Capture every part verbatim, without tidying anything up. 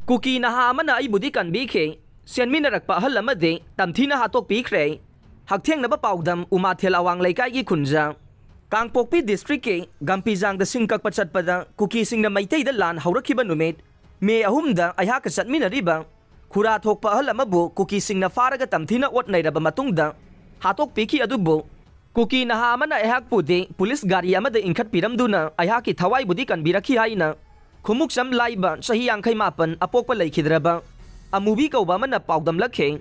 ꯀꯨꯀꯤ ꯅꯍꯥ ꯑꯃꯅ ꯑꯩꯕꯨꯗꯤ ꯀꯟꯕꯤꯈꯤ꯫ ꯆꯦꯟꯃꯤꯟꯅꯔꯛꯄ ꯑꯍꯜ ꯑꯃꯗꯤ ꯇꯝꯊꯤꯅ ꯍꯥꯠꯇꯣꯛꯄꯤꯈ꯭ꯔꯦ꯫ ꯍꯛꯊꯦꯡꯅꯕ ꯄꯥꯎꯗꯝ ꯎꯃꯥꯊꯦꯜ ꯑꯋꯥꯡ ꯂꯩꯀꯥꯏꯒꯤ ꯈꯨꯟꯖꯥ꯫ ꯀꯥꯡꯄꯣꯛꯄꯤ ꯗꯤꯁꯇ꯭ꯔꯤꯛꯀꯤ ꯒꯝꯄꯤꯖꯥꯡꯗ ꯁꯤꯡ ꯀꯛꯄ ꯆꯠꯄꯗ ꯀꯨꯀꯤꯁꯤꯡꯅ ꯃꯩꯇꯩꯗ ꯂꯥꯟ ꯍꯧꯔꯛꯈꯤꯕ ꯅꯨꯃꯤꯠ ꯃꯦ ꯑꯍꯨꯝꯗ ꯑꯩꯍꯥꯛꯀ ꯆꯠꯃꯤꯟꯅꯔꯤꯕ ꯈꯨꯔꯥ ꯊꯣꯛꯄ ꯑꯍꯜ ꯑꯃꯕꯨ ꯀꯨꯀꯤꯁꯤꯡꯅ ꯐꯥꯔꯒ ꯇꯝꯊꯤꯅ ꯑꯣꯠ ꯅꯩꯔꯕ ꯃꯇꯨꯡꯗ ꯍꯥꯠꯇꯣꯛꯄꯤꯈꯤ꯫ ꯑꯗꯨꯕꯨ ꯀꯨꯀꯤ ꯅꯍꯥ ꯑꯃꯅ ꯑꯩꯍꯥꯛꯄꯨꯗꯤ ꯄꯨꯂꯤꯁ ꯒꯥꯔꯤ ꯑꯃꯗ ꯏꯟꯈꯠꯄꯤꯔꯝꯗꯨꯅ ꯑꯩꯍꯥꯛꯀꯤ ꯊꯋꯥꯏꯕꯨꯗꯤ ꯀꯟꯕꯤꯔꯛꯈꯤ ꯍꯥꯏꯅ ꯈꯨꯃꯨꯛꯆꯝ ꯂꯥꯏꯕ ꯆꯍꯤ ꯌꯥꯡꯈꯩ ꯃꯥꯄꯟ ꯑꯄꯣꯛꯄ ꯂꯩꯈꯤꯗ꯭ꯔꯕ ꯑꯃꯨꯕꯤ ꯀꯧꯕ ꯑꯃꯅ ꯄꯥꯎꯗꯝꯂꯛꯈꯤ꯫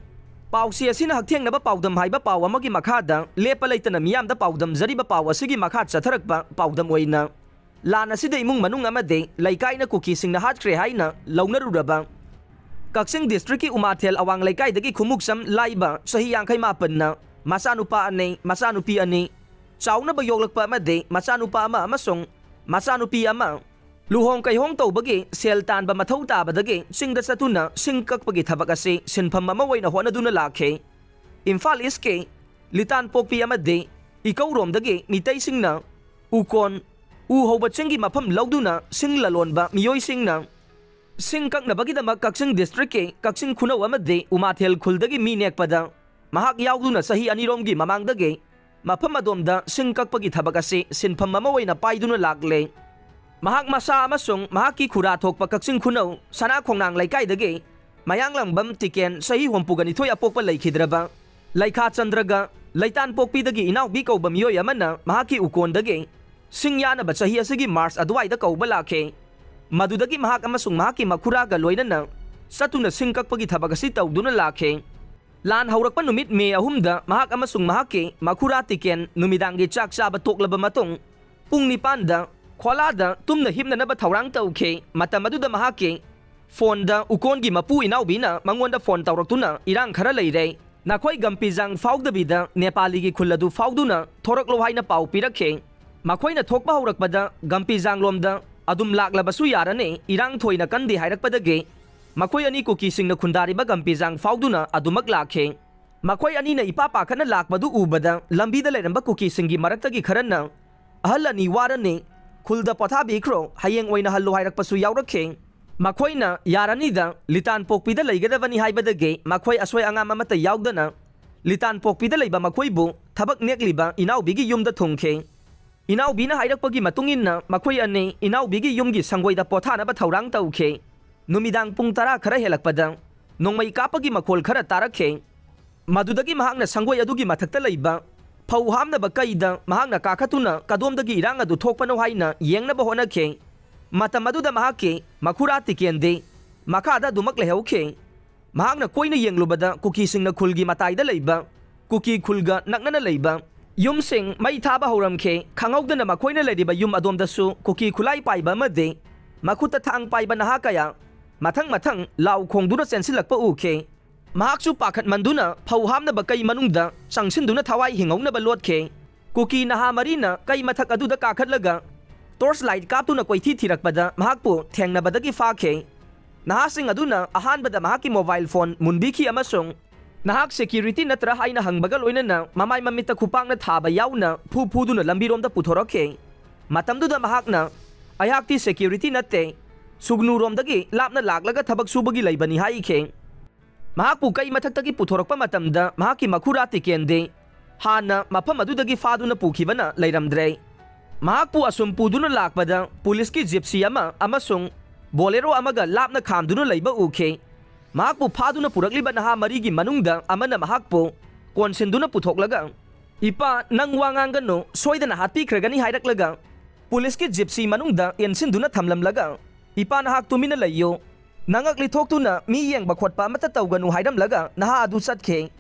ꯄꯥꯎꯆꯦ ꯑꯁꯤꯅ ꯍꯛꯊꯦꯡꯅꯕ ꯄꯥꯎꯗꯝ ꯍꯥꯏꯕ ꯄꯥꯎ ꯑꯃꯒꯤ ꯃꯈꯥꯗ ꯂꯦꯞꯄ ꯂꯩꯇꯅ ꯃꯤꯌꯥꯝꯗ ꯄꯥꯎꯗꯝꯖꯔꯤꯕ ꯄꯥꯎ ꯑꯁꯤꯒꯤ ꯃꯈꯥ ꯆꯠꯊꯔꯛꯄ ꯄꯥꯎꯗꯝ ꯑꯣꯏꯅ ꯂꯥꯟ ꯑꯁꯤꯗ ꯏꯃꯨꯡ ꯃꯅꯨꯡ ꯑꯃꯗꯤ ꯂꯩꯀꯥꯏꯅ ꯀꯨꯀꯤꯁꯤꯡꯅ ꯍꯥꯠꯈ꯭ꯔꯦ ꯍꯥꯏꯅ ꯂꯧꯅꯔꯨꯔꯕ ꯀꯛꯆꯤꯡ ꯗꯤꯁꯇ꯭ꯔꯤꯛꯀꯤ ꯎꯃꯥꯊꯦꯜ ꯑꯋꯥꯡ ꯂꯩꯀꯥꯏꯗꯒꯤ ꯈꯨꯃꯨꯛꯆꯝ ꯂꯥꯏꯕ ꯆꯍꯤ ꯌꯥꯡꯈꯩ ꯃꯥꯄꯟꯅ ꯃꯆꯥꯅꯨꯄꯥ ꯑꯅꯤ, ꯃꯆꯥꯅꯨꯄꯤ ꯑꯅꯤ, ꯆꯥꯎꯅꯕ ꯌꯣꯛꯂꯛꯄ ꯑꯃꯗꯤ ꯃꯆꯥꯅꯨꯄꯥ ꯑꯃ ꯑꯃꯁꯨꯡ ꯃꯆꯥꯅꯨꯄꯤ ꯑꯃ ꯂꯨꯍꯣꯡ ꯀꯩꯍꯣꯡ ꯇꯧꯕꯒꯤ ꯁꯦꯜ ꯇꯥꯟꯕ ꯃꯊꯧ ꯇꯥꯕꯗꯒꯤ ꯆꯤꯡꯗ ꯆꯠꯇꯨꯅ ꯁꯤꯡ ꯀꯛꯄꯒꯤ ꯊꯕꯛ ꯑꯁꯤ ꯁꯤꯟꯐꯝ ꯑꯃ ꯑꯣꯏꯅ ꯍꯣꯠꯅꯗꯨꯅ ꯂꯥꯛꯈꯤ꯫ ꯏꯝꯐꯥꯜ ꯏꯁꯀꯤ ꯂꯤꯇꯥꯟꯄꯣꯛꯄꯤ ꯑꯃꯗꯤ ꯏꯀꯧꯔꯣꯝꯗꯒꯤ ꯃꯤꯇꯩꯁꯤꯡꯅ ꯎꯀꯣꯟ, ꯎ ꯍꯧꯕ ꯆꯤꯡꯒꯤ ꯃꯐꯝ ꯂꯧꯗꯨꯅ ꯁꯤꯡ ꯂꯂꯣꯟꯕ ꯃꯤꯑꯣꯏꯁꯤꯡꯅ ꯁꯤꯡ ꯀꯛꯅꯕꯒꯤꯗꯃꯛ ꯀꯛꯆꯤꯡ ꯗꯤꯁꯇ꯭ꯔꯤꯛꯀꯤ ꯀꯛꯆꯤꯡ ꯈꯨꯅꯧ ꯑꯃꯗꯤ ꯎꯃꯥꯊꯦꯜ ꯈꯨꯜꯗꯒꯤ ꯃꯤ ꯅꯦꯛꯄꯗ ꯃꯍꯥꯛ ꯌꯥꯎꯗꯨꯅ ꯆꯍꯤ ꯑꯅꯤꯔꯣꯝꯒꯤ ꯃꯃꯥꯡꯗꯒꯤ ꯃꯐꯝ ꯑꯗꯣꯝꯗ ꯁꯤꯡ ꯀꯛꯄꯒꯤ ꯊꯕꯛ ꯑꯁꯤ ꯁꯤꯟꯐꯝ ꯑꯃ ꯑꯣꯏꯅ ꯄꯥꯏꯗꯨꯅ ꯂꯥꯛꯂꯦ꯫ ꯃꯍꯥꯛ ꯃꯁꯥ ꯑꯃꯁꯨꯡ ꯃꯍꯥꯛꯀꯤ ꯈꯨꯔꯥ ꯊꯣꯛꯄ ꯀꯛꯆꯤꯡ ꯈꯨꯅꯧ ꯁꯅꯥ ꯈꯣꯡꯅꯥꯡ ꯂꯩꯀꯥꯏꯗꯒꯤ ꯃꯌꯥꯡꯂꯥꯡꯕꯝ ꯇꯤꯀꯦꯟ ꯆꯍꯤ ꯍꯨꯝꯐꯨꯒ ꯅꯤꯊꯣꯏ ꯑꯄꯣꯛꯄ ꯂꯩꯈꯤꯗ꯭ꯔꯕ ꯂꯩꯈꯥ ꯆꯟꯗ꯭ꯔꯒ ꯂꯩꯇꯥꯟꯄꯣꯛꯄꯤꯗꯒꯤ ꯏꯅꯥꯎꯕꯤ ꯀꯧꯕ ꯃꯤꯑꯣꯏ ꯑꯃꯅ ꯃꯍꯥꯛꯀꯤ ꯎꯀꯣꯟꯗꯒꯤ ꯁꯤꯡ ꯌꯥꯅꯕ ꯆꯍꯤ ꯑꯁꯤꯒꯤ ꯃꯥꯔꯆ ꯑꯗꯨꯋꯥꯏꯗ ꯀꯧꯕ ꯂꯥꯛꯈꯤ꯫ ꯃꯗꯨꯗꯒꯤ ꯃꯍꯥꯛ ꯑꯃꯁꯨꯡ ꯃꯍꯥꯛꯀꯤ ꯃꯈꯨꯔꯥꯒ ꯂꯣꯏꯅꯅ ꯆꯠꯇꯨꯅ ꯁꯤꯡ ꯀꯛꯄꯒꯤ ꯊꯕꯛ ꯑꯁꯤ ꯇꯧꯗꯨꯅ ꯂꯥꯛꯈꯤ꯫ ꯂꯥꯟ ꯍꯧꯔꯛꯄ ꯅꯨꯃꯤꯠ ꯃꯦ ꯑꯍꯨꯝꯗ ꯃꯍꯥꯛ ꯑꯃꯁꯨꯡ ꯃꯍꯥꯛꯀꯤ ꯃꯈꯨꯔꯥ ꯇꯤꯀꯦꯟ ꯅꯨꯃꯤꯗꯥꯡꯒꯤ ꯆꯥꯛ ꯆꯥꯕ ꯇꯣꯛꯂꯕ ꯃꯇꯨꯡ ꯄꯨꯡ ꯅꯤꯄꯥꯟꯗ ꯈꯣꯂꯥꯗ ꯇꯨꯝꯅ ꯍꯤꯞꯅꯅꯕ ꯊꯧꯔꯥꯡ ꯇꯧꯈꯤ꯫ ꯃꯇꯝ ꯑꯗꯨꯗ ꯃꯍꯥꯛꯀꯤ ꯐꯣꯟꯗ ꯎꯀꯣꯟꯒꯤ ꯃꯄꯨ ꯏꯅꯥꯎꯕꯤꯅ ꯃꯉꯣꯟꯗ ꯐꯣꯟ ꯇꯧꯔꯛꯇꯨꯅ ꯏꯔꯥꯡ ꯈꯔ ꯂꯩꯔꯦ, ꯅꯈꯣꯏ ꯒꯝꯄꯤꯖꯥꯡ ꯐꯥꯎꯗꯕꯤꯗ ꯅꯦꯄꯥꯂꯤꯒꯤ ꯈꯨꯜ ꯑꯗꯨ ꯐꯥꯎꯗꯨꯅ ꯊꯣꯔꯛꯂꯣ ꯍꯥꯏꯅ ꯄꯥꯎ ꯄꯤꯔꯛꯈꯤ꯫ ꯃꯈꯣꯏꯅ ꯊꯣꯛꯄ ꯍꯧꯔꯛꯄꯗ ꯒꯝꯄꯤꯖꯥꯡꯂꯣꯝꯗ ꯑꯗꯨꯝ ꯂꯥꯛꯂꯕꯁꯨ ꯌꯥꯔꯅꯤ, ꯏꯔꯥꯡ ꯊꯣꯏꯅ ꯀꯟꯗꯦ ꯍꯥꯏꯔꯛꯄꯗꯒꯤ ꯃꯈꯣꯏ ꯑꯅꯤ ꯀꯨꯀꯤꯁꯤꯡꯅ ꯈꯨꯟꯗꯥꯔꯤꯕ ꯒꯝꯄꯤꯖꯥꯡ ꯐꯥꯎꯗꯨꯅ ꯑꯗꯨꯃꯛ ꯂꯥꯛꯈꯤ꯫ ꯃꯈꯣꯏ ꯑꯅꯤꯅ ꯏꯄꯥ ꯄꯥꯈꯠꯅ ꯂꯥꯛꯄꯗꯨ ꯎꯕꯗ ꯂꯝꯕꯤꯗ ꯂꯩꯔꯝꯕ ꯀꯨꯀꯤꯁꯤꯡꯒꯤ ꯃꯔꯛꯇꯒꯤ ꯈꯔꯅ, "ꯑꯍꯜ ꯑꯅꯤ ꯋꯥꯔꯅꯤ, ꯈꯨꯜꯗ ꯄꯣꯊꯥꯕꯤꯈ꯭ꯔꯣ, ꯍꯌꯦꯡ ꯑꯣꯏꯅ ꯍꯜꯂꯣ" ꯍꯥꯏꯔꯛꯄꯁꯨ ꯌꯥꯎꯔꯛꯈꯤ꯫ ꯃꯈꯣꯏꯅ ꯌꯥꯔꯅꯤꯗ, ꯂꯤꯇꯥꯟꯄꯣꯛꯄꯤꯗ ꯂꯩꯒꯗꯕꯅꯤ ꯍꯥꯏꯕꯗꯒꯤ ꯃꯈꯣꯏ ꯑꯁꯣꯏ ꯑꯉꯥꯝ ꯑꯃꯠꯇ ꯌꯥꯎꯗꯅ ꯂꯤꯇꯥꯟꯄꯣꯛꯄꯤꯗ ꯂꯩꯕ ꯃꯈꯣꯏꯕꯨ ꯊꯕꯛ ꯅꯦꯛꯂꯤꯕ ꯏꯅꯥꯎꯕꯤꯒꯤ ꯌꯨꯝꯗ ꯊꯨꯡꯈꯤ꯫ ꯏꯅꯥꯎꯕꯤꯅ ꯍꯥꯏꯔꯛꯄꯒꯤ ꯃꯇꯨꯡ ꯏꯟꯅ ꯃꯈꯣꯏ ꯑꯅꯤ ꯏꯅꯥꯎꯕꯤꯒꯤ ꯌꯨꯝꯒꯤ ꯁꯪꯒꯣꯏꯗ ꯄꯣꯊꯥꯅꯕ ꯊꯧꯔꯥꯡ ꯇꯧꯈꯤ꯫ ꯅꯨꯃꯤꯗꯥꯡ ꯄꯨꯡ ꯇꯔꯥ ꯈꯔ ꯍꯦꯜꯂꯛꯄꯗ ꯅꯣꯡꯃꯩ ꯀꯥꯞꯄꯒꯤ ꯃꯈꯣꯜ ꯈꯔ ꯇꯥꯔꯛꯈꯤ꯫ ꯃꯗꯨꯗꯒꯤ ꯃꯍꯥꯛꯅ ꯁꯪꯒꯣꯏ ꯑꯗꯨꯒꯤ ꯃꯊꯛꯇ ꯂꯩꯕ ꯐꯧ ꯍꯥꯞꯅꯕ ꯀꯩꯗ ꯃꯍꯥꯛꯅ ꯀꯥꯈꯠꯇꯨꯅ ꯀꯗꯣꯝꯗꯒꯤ ꯏꯔꯥꯡ ꯑꯗꯨ ꯊꯣꯛꯄꯅꯣ ꯍꯥꯏꯅ ꯌꯦꯡꯅꯕ ꯍꯣꯠꯅꯈꯤ꯫ ꯃꯇꯝ ꯑꯗꯨꯗ ꯃꯍꯥꯛꯀꯤ ꯃꯈꯨꯔꯥ ꯇꯤꯀꯦꯟꯗꯤ ꯃꯈꯥꯗ ꯑꯗꯨꯃꯛ ꯂꯩꯍꯧꯈꯤ꯫ ꯃꯍꯥꯛꯅ ꯀꯣꯏꯅ ꯌꯦꯡꯂꯨꯕꯗ ꯀꯨꯀꯤꯁꯤꯡꯅ ꯈꯨꯜꯒꯤ ꯃꯇꯥꯏꯗ ꯂꯩꯕ ꯀꯨꯀꯤ ꯈꯨꯜꯒ ꯅꯛꯅꯅ ꯂꯩꯕ ꯌꯨꯝꯁꯤꯡ ꯃꯩ ꯊꯥꯕ ꯍꯧꯔꯝꯈꯤ꯫ ꯈꯪꯍꯧꯗꯅ ꯃꯈꯣꯏꯅ ꯂꯩꯔꯤꯕ ꯌꯨꯝ ꯑꯗꯣꯝꯗꯁꯨ ꯀꯨꯀꯤ ꯈꯨꯠꯂꯥꯏ ꯄꯥꯏꯕ ꯑꯃꯗꯤ ꯃꯈꯨꯠꯇ ꯊꯥꯡ ꯄꯥꯏꯕ ꯅꯍꯥ ꯀꯌꯥ ꯃꯊꯪ ꯃꯊꯪ ꯂꯥꯎ ꯈꯣꯡꯗꯨꯅ ꯆꯦꯟꯁꯤꯜꯂꯛꯄ ꯎꯈꯤ꯫ ꯃꯍꯥꯛꯁꯨ ꯄꯥꯈꯠꯃꯟꯗꯨꯅ ꯐꯧ ꯍꯥꯞꯅꯕ ꯀꯩ ꯃꯅꯨꯡꯗ ꯆꯪꯁꯤꯟꯗꯨꯅ ꯊꯋꯥꯏ ꯍꯤꯡꯍꯧꯅꯕ ꯂꯣꯠꯈꯤ꯫ ꯀꯨꯀꯤ ꯅꯍꯥ ꯃꯔꯤꯅ ꯀꯩ ꯃꯊꯛ ꯑꯗꯨꯗ ꯀꯥꯈꯠꯂꯒ ꯇꯣꯔꯆ ꯂꯥꯏꯠ ꯀꯥꯞꯇꯨꯅ ꯀꯣꯏꯊꯤ ꯊꯤꯔꯛꯄꯗ ꯃꯍꯥꯛꯄꯨ ꯊꯦꯡꯅꯕꯗꯒꯤ ꯐꯥꯈꯤ꯫ ꯅꯍꯥꯁꯤꯡ ꯑꯗꯨꯅ ꯑꯍꯥꯟꯕꯗ ꯃꯍꯥꯛꯀꯤ ꯃꯣꯕꯥꯏꯜ ꯐꯣꯟ ꯃꯨꯟꯕꯤꯈꯤ ꯑꯃꯁꯨꯡ "ꯅꯍꯥꯛ ꯁꯦꯀ꯭ꯌꯨꯔꯤꯇꯤ ꯅꯠꯇ꯭ꯔꯥ?" ꯍꯥꯏꯅ ꯍꯪꯕꯒ ꯂꯣꯏꯅꯅ ꯃꯃꯥꯏ ꯃꯃꯤꯠꯇ ꯈꯨꯄꯥꯛꯅ ꯊꯥꯕ ꯌꯥꯎꯅ ꯐꯨ ꯐꯨꯗꯨꯅ ꯂꯝꯕꯤꯔꯣꯝꯗ ꯄꯨꯊꯣꯔꯛꯈꯤ꯫ ꯃꯇꯝꯗꯨꯗ ꯃꯍꯥꯛꯅ, "ꯑꯩꯍꯥꯛꯇꯤ ꯁꯦꯀ꯭ꯌꯨꯔꯤꯇꯤ ꯅꯠꯇꯦ, ꯁꯨꯒꯅꯨꯔꯣꯝꯗꯒꯤ ꯂꯥꯞꯅ ꯂꯥꯛꯂꯒ ꯊꯕꯛ ꯁꯨꯕꯒꯤ ꯂꯩꯕꯅꯤ" ꯍꯥꯏꯈꯤ꯫ ꯃꯍꯥꯛꯄꯨ ꯀꯩ ꯃꯊꯛꯇꯒꯤ ꯄꯨꯊꯣꯔꯛꯄ ꯃꯇꯝꯗ ꯃꯍꯥꯛꯀꯤ ꯃꯈꯨꯔꯥ ꯇꯤꯀꯦꯟꯗꯤ ꯍꯥꯟꯅ ꯃꯐꯝ ꯑꯗꯨꯗꯒꯤ ꯐꯥꯗꯨꯅ ꯄꯨꯈꯤꯕꯅ ꯂꯩꯔꯝꯗ꯭ꯔꯦ꯫ ꯃꯍꯥꯛꯄꯨ ꯑꯁꯨꯝ ꯄꯨꯗꯨꯅ ꯂꯥꯛꯄꯗ ꯄꯨꯂꯤꯁꯀꯤ ꯖꯤꯞꯁꯤ ꯑꯃ ꯑꯃꯁꯨꯡ ꯕꯣꯂꯦꯔꯣ ꯑꯃꯒ ꯂꯥꯞꯅ ꯈꯥꯝꯗꯨꯅ ꯂꯩꯕ ꯎꯈꯤ꯫ ꯃꯍꯥꯛꯄꯨ ꯐꯥꯗꯨꯅ ꯄꯨꯔꯛꯂꯤꯕ ꯅꯍꯥ ꯃꯔꯤꯒꯤ ꯃꯅꯨꯡꯗ ꯑꯃꯅ ꯃꯍꯥꯛꯄꯨ ꯀꯣꯟꯁꯤꯟꯗꯨꯅ ꯄꯨꯊꯣꯛꯂꯒ, "ꯏꯄꯥ, ꯅꯪ ꯋꯥ ꯉꯥꯡꯒꯅꯨ, ꯁꯣꯏꯗꯅ ꯍꯥꯠꯄꯤꯈ꯭ꯔꯒꯅꯤ" ꯍꯥꯏꯔꯛꯂꯒ ꯄꯨꯂꯤꯁꯀꯤ ꯖꯤꯞꯁꯤ ꯃꯅꯨꯡꯗ ꯏꯟꯁꯤꯟꯗꯨꯅ ꯊꯝꯂꯝꯂꯒ, "ꯏꯄꯥ, ꯅꯍꯥꯛ ꯇꯨꯃꯤꯟꯅ ꯂꯩꯌꯨ, ꯅꯉꯛ ꯂꯤꯊꯣꯛꯇꯨꯅ ꯃꯤ ꯌꯦꯡꯕ ꯈꯣꯠꯄ ꯑꯃꯠꯇ ꯇꯧꯒꯅꯨ" ꯍꯥꯏꯔꯝꯂꯒ ꯅꯍꯥ ꯑꯗꯨ ꯆꯠꯈꯤ꯫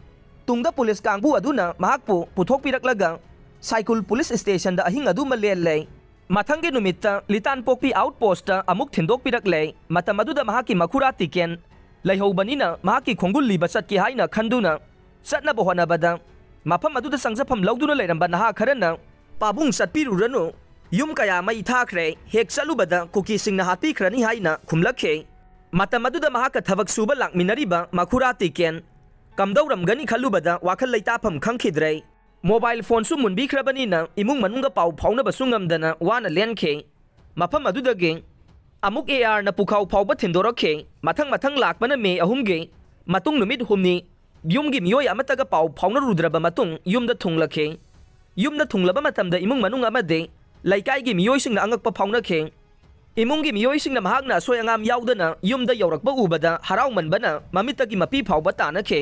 ꯇꯨꯡꯗ ꯄꯨꯂꯤꯁ ꯀꯥꯡꯕꯨ ꯑꯗꯨꯅ ꯃꯍꯥꯛꯄꯨ ꯄꯨꯊꯣꯛꯄꯤꯔꯛꯂꯒ ꯁꯥꯏꯀꯨꯜ ꯄꯨꯂꯤꯁ ꯁ꯭ꯇꯦꯁꯟꯗ ꯑꯍꯤꯡ ꯑꯗꯨꯃ ꯂꯦꯜꯂꯦ꯫ ꯃꯊꯪꯒꯤ ꯅꯨꯃꯤꯠꯇ ꯂꯤꯇꯥꯟꯄꯣꯛꯄꯤ ꯑꯥꯎꯠ ꯄꯣꯁꯇ ꯑꯃꯨꯛ ꯊꯤꯟꯗꯣꯛꯄꯤꯔꯛꯂꯦ꯫ ꯃꯇꯝ ꯑꯗꯨꯗ ꯃꯍꯥꯛꯀꯤ ꯃꯈꯨꯔꯥ ꯇꯤꯀꯦꯟ ꯂꯩꯍꯧꯕꯅꯤꯅ ꯃꯍꯥꯛꯀꯤ ꯈꯣꯡꯒꯨꯜ ꯂꯤꯕ ꯆꯠꯀꯦ ꯍꯥꯏꯅ ꯈꯟꯗꯨꯅ ꯆꯠꯅꯕ ꯍꯣꯠꯅꯕꯗ ꯃꯐꯝ ꯑꯗꯨꯗ ꯆꯪꯖꯐꯝ ꯂꯧꯗꯨꯅ ꯂꯩꯔꯝꯕ ꯅꯍꯥ ꯈꯔꯅ, "ꯄꯥꯕꯨꯡ, ꯆꯠꯄꯤꯔꯨꯔꯅꯨ, ꯌꯨꯝ ꯀꯌꯥ ꯃꯩ ꯊꯥꯈ꯭ꯔꯦ, ꯍꯦꯛ ꯆꯠꯂꯨꯕꯗ ꯀꯨꯀꯤꯁꯤꯡꯅ ꯍꯥꯠꯄꯤꯈ꯭ꯔꯅꯤ" ꯍꯥꯏꯅ ꯈꯨꯝꯂꯛꯈꯤ꯫ ꯃꯇꯝ ꯑꯗꯨꯗ ꯃꯍꯥꯛꯀ ꯊꯕꯛ ꯁꯨꯕ ꯂꯥꯛꯃꯤꯟꯅꯔꯤꯕ ꯃꯈꯨꯔꯥ ꯇꯤꯀꯦꯟ ꯀꯝꯗꯧꯔꯝꯒꯅꯤ ꯈꯜꯂꯨꯕꯗ ꯋꯥꯈꯜ ꯂꯩꯇꯥꯐꯝ ꯈꯪꯈꯤꯗ꯭ꯔꯦ꯫ ꯃꯣꯕꯥꯏꯜ ꯐꯣꯟꯁꯨ ꯃꯨꯟꯕꯤꯈ꯭ꯔꯕꯅꯤꯅ ꯏꯃꯨꯡ ꯃꯅꯨꯡꯒ ꯄꯥꯎ ꯐꯥꯎꯅꯕꯁꯨ ꯉꯝꯗꯅ ꯋꯥꯅ ꯂꯦꯟꯈꯤ꯫ ꯃꯐꯝ ꯑꯗꯨꯗꯒꯤ ꯑꯃꯨꯛ ꯑꯦ ꯑꯥꯔꯅ ꯄꯨꯈꯥꯎ ꯐꯥꯎꯕ ꯊꯤꯟꯗꯣꯔꯛꯈꯤ꯫ ꯃꯊꯪ ꯃꯊꯪ ꯂꯥꯛꯄꯅ ꯃꯦ ꯑꯍꯨꯝꯒꯤ ꯃꯇꯨꯡ ꯅꯨꯃꯤꯠ ꯍꯨꯝꯅꯤ ꯌꯨꯝꯒꯤ ꯃꯤꯑꯣꯏ ꯑꯃꯠꯇꯒ ꯄꯥꯎ ꯐꯥꯎꯅꯔꯨꯗ꯭ꯔꯕ ꯃꯇꯨꯡ ꯌꯨꯝꯗ ꯊꯨꯡꯂꯛꯈꯤ꯫ ꯌꯨꯝꯗ ꯊꯨꯡꯂꯕ ꯃꯇꯝꯗ ꯏꯃꯨꯡ ꯃꯅꯨꯡ ꯑꯃꯗꯤ ꯂꯩꯀꯥꯏꯒꯤ ꯃꯤꯑꯣꯏꯁꯤꯡꯅ ꯑꯉꯛꯄ ꯐꯥꯎꯅꯈꯤ꯫ ꯏꯃꯨꯡꯒꯤ ꯃꯤꯑꯣꯏꯁꯤꯡꯅ ꯃꯍꯥꯛꯅ ꯑꯁꯣꯏ ꯑꯉꯥꯝ ꯌꯥꯎꯗꯅ ꯌꯨꯝꯗ ꯌꯧꯔꯛꯄ ꯎꯕꯗ ꯍꯔꯥꯎꯃꯟꯕꯅ ꯃꯃꯤꯠꯇꯒꯤ ꯃꯄꯤ ꯐꯥꯎꯕ ꯇꯥꯅꯈꯤ꯫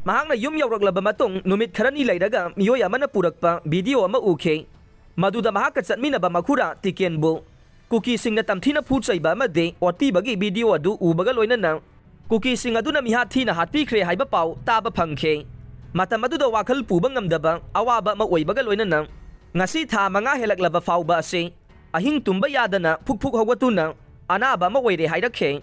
ꯃꯍꯥꯛꯅ ꯌꯨꯝ ꯌꯧꯔꯛꯂꯕ ꯃꯇꯨꯡ ꯅꯨꯃꯤꯠ ꯈꯔꯅꯤ ꯂꯩꯔꯒ ꯃꯤꯑꯣꯏ ꯑꯃꯅ ꯄꯨꯔꯛꯄ ꯚꯤꯗꯤꯑꯣ ꯑꯃ ꯎꯈꯤ꯫ ꯃꯗꯨꯗ ꯃꯍꯥꯛꯀ ꯆꯠꯃꯤꯟꯅꯕ ꯃꯈꯨꯔꯥ ꯇꯤꯀꯦꯟꯕꯨ ꯀꯨꯀꯤꯁꯤꯡꯅ ꯇꯝꯊꯤꯅ ꯐꯨ ꯆꯩꯕ ꯑꯃꯗꯤ ꯑꯣꯠꯄꯤꯕꯒꯤ ꯚꯤꯗꯤꯑꯣ ꯑꯗꯨ ꯎꯕꯒ ꯂꯣꯏꯅꯅ ꯀꯨꯀꯤꯁꯤꯡ ꯑꯗꯨꯅ ꯃꯤꯍꯥꯠ ꯊꯤꯅ ꯍꯥꯠꯄꯤꯈ꯭ꯔꯦ ꯍꯥꯏꯕ ꯄꯥꯎ ꯇꯥꯕ ꯐꯪꯈꯤ꯫ ꯃꯇꯝ ꯑꯗꯨꯗ ꯋꯥꯈꯜ ꯄꯨꯕ ꯉꯝꯗꯕ ꯑꯋꯥꯕ ꯑꯃ ꯑꯣꯏꯕꯒ ꯂꯣꯏꯅꯅ ꯉꯁꯤ ꯊꯥ ꯃꯉꯥ ꯍꯦꯜꯂꯛꯂꯕ ꯐꯥꯎꯕ ꯑꯁꯤ ꯑꯍꯤꯡ ꯇꯨꯝꯕ ꯌꯥꯗꯅ ꯐꯨꯛ ꯐꯨꯛ ꯍꯧꯒꯠꯇꯨꯅ ꯑꯅꯥꯕ ꯑꯃ ꯑꯣꯏꯔꯦ ꯍꯥꯏꯔꯛꯈꯤ꯫